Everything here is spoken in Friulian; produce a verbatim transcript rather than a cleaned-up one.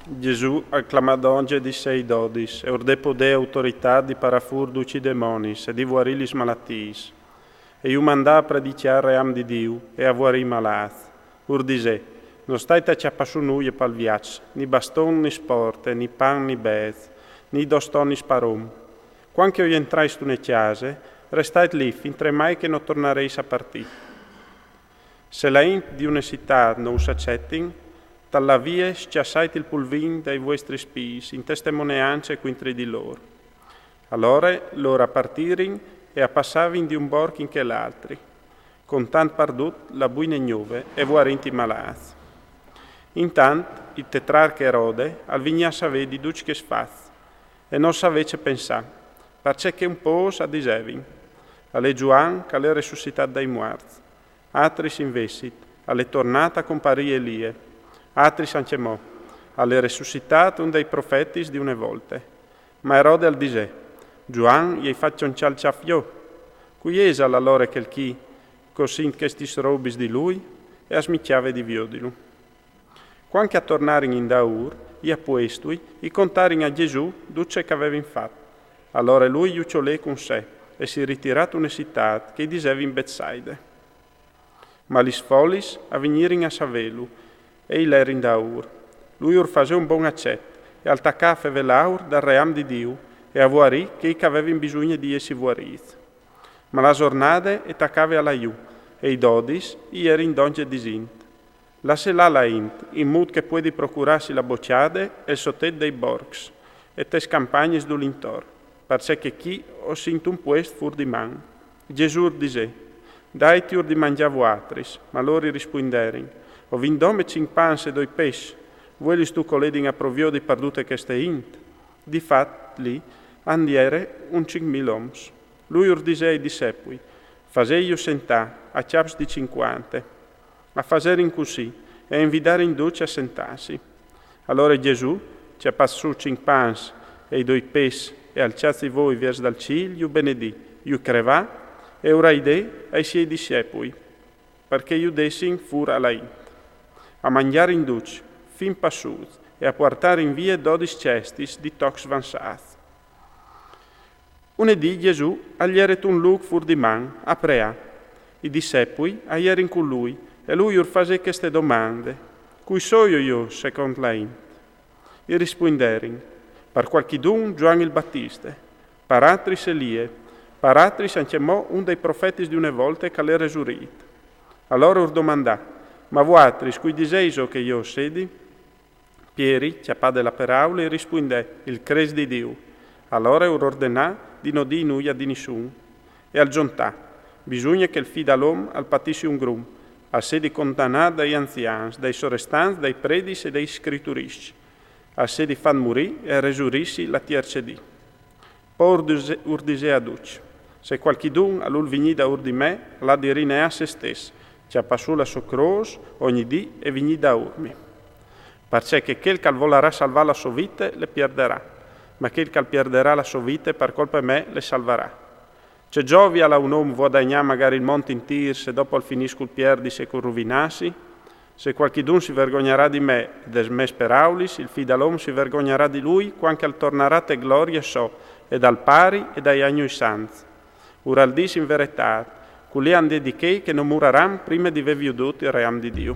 Gesù al clamà dongje di sé i dodis, e ur dè podè e autoritât di parâ fûr ducj i demonis e di vuarî lis malatiis. E ju mandà a predicjâ il ream di Diu e a vuarî i malâts. Ur disè: No stait a cjapâ sù nuie pal viaç, ni baston ni sporte, ni pan ni bêç, ni dôs tonis par om. Cuant che o jentrais tune cjase, restait li fintremai che no tornareis a partî. Se la int di une citât no us acetin, ta la vie scjassait il pulvin dai vuestris pîts in testemoneance cuintri di lôr. Alore lôr a partirin e a passavin di un borc in chel altri, contant pardut la buine gnove e vuarint i malâts. Intant il tetrarc Erode al vignì a savê di ducj chescj fats, e nol savè ce pensâ, parcè che un pôcs a disevin: Al è Zuan che al è ressussitât dai muarts. Altris invezit: Al è tornât a comparî Elie. Altris ancjemò: Al è ressussitât un dai profetis di une volte. Ma Erode al disè: Zuan i ai fat cjoncjâ il cjâf jo. Cui isal alore chel chi, che o sint chestis robis di lui? E a smicjave di viodilu. Cuant che a tornarin indaûr, i apuestui i contarin a Gesù dut ce che a vevin fat. Alore lui ju cjolè cun se e si ritirà tune citât che i disevin Betsaide. Ma lis folis a vignirin a savêlu, e i lerin daûr. Lui ur fasè un bon acet e al tacà a fevelâur dal ream di Diu e a vuarî chei che a vevin bisugne di jessi vuarîts. Ma la zornade e tacave a lâ jù, e i dodis i jerin dongje disint: Lassè lâ la int, in mût che e puedi procurâsi la bocjade e il sotet dai borcs e tes campagnis dulintor, parcè che chi o sint un puest fûr di man. Gesù ur disè: Daitiur di mangjâ vuatris. Ma lôr i rispuinderin: O vin dome cinc pans e doi pes, vuelistu che o ledin a proviodi par dute cheste int? Di fat li and jere un cinc mil oms. Lui ur disè ai dissepui: Fasêju sentâ a cjaps di cincuante. A faserin cussì e a invidarin ducj a sentâsi. Alore Gesù, cjapât sù cinc pans e i doi pes e alçâts i voi viers dal cîl, ju benedì, ju crevà e ur ai dè ai siei dissepui, parcè ju dessin fûr a la int. A mangjarin ducj, fin passûts, e a puartarin vie dodis cestis di tocs vansâts. Une dì Gesù al jere tun lûc fûr di man a preâ. I dissepui a jerin cun lui, e lui ur fasè cheste domande: Cui soio jo secont la int? I rispuinderin: Par cualchidun Zuan il Batiste, par altris Elie, par altris ancjemò un dai profetis di une volte che al è resurît. Alore ur domandà: Ma vuatris cui diseiso che jo o sedi? Pieri, cjapade la peraule, i rispuindè: Il Crest di Diu. Alore ur ordenà di no dî nuia di nissun. E al zontà: Bisugne che il Fi dal om al patissi un grum, al sedi condanât dai anzians, dai sorestants, dai predis e dai scriturists, al sedi fat murî e al resurissi la tierce dì. Po ur disè, ur disè a ducj: Se cualchidun al vûl vignî daûr di me, al à di rineâ se stes, cjapâ sù la sô crôs ogni dì e vignî daûrmi. Parcè che chel che al volarà salvâ la sô vite le pierdarà, ma chel che al pierdarà la sô vite par colpe mê le salvarà. Ce zovie al à un om vuadagnâ magari il mont intîr, se dopo al finìs cul pierdisi e cul ruvinâsi? Se cualchidun si vergognarà di me e des mês peraulis, il Fi dal om si vergognarà di lui cuant che al tornarà te glorie sô, e dal Pari e dai agnui sants. Ur al dîs in veretât: Culì and è di chei che no muraran prime di vê viodût il ream di Diu.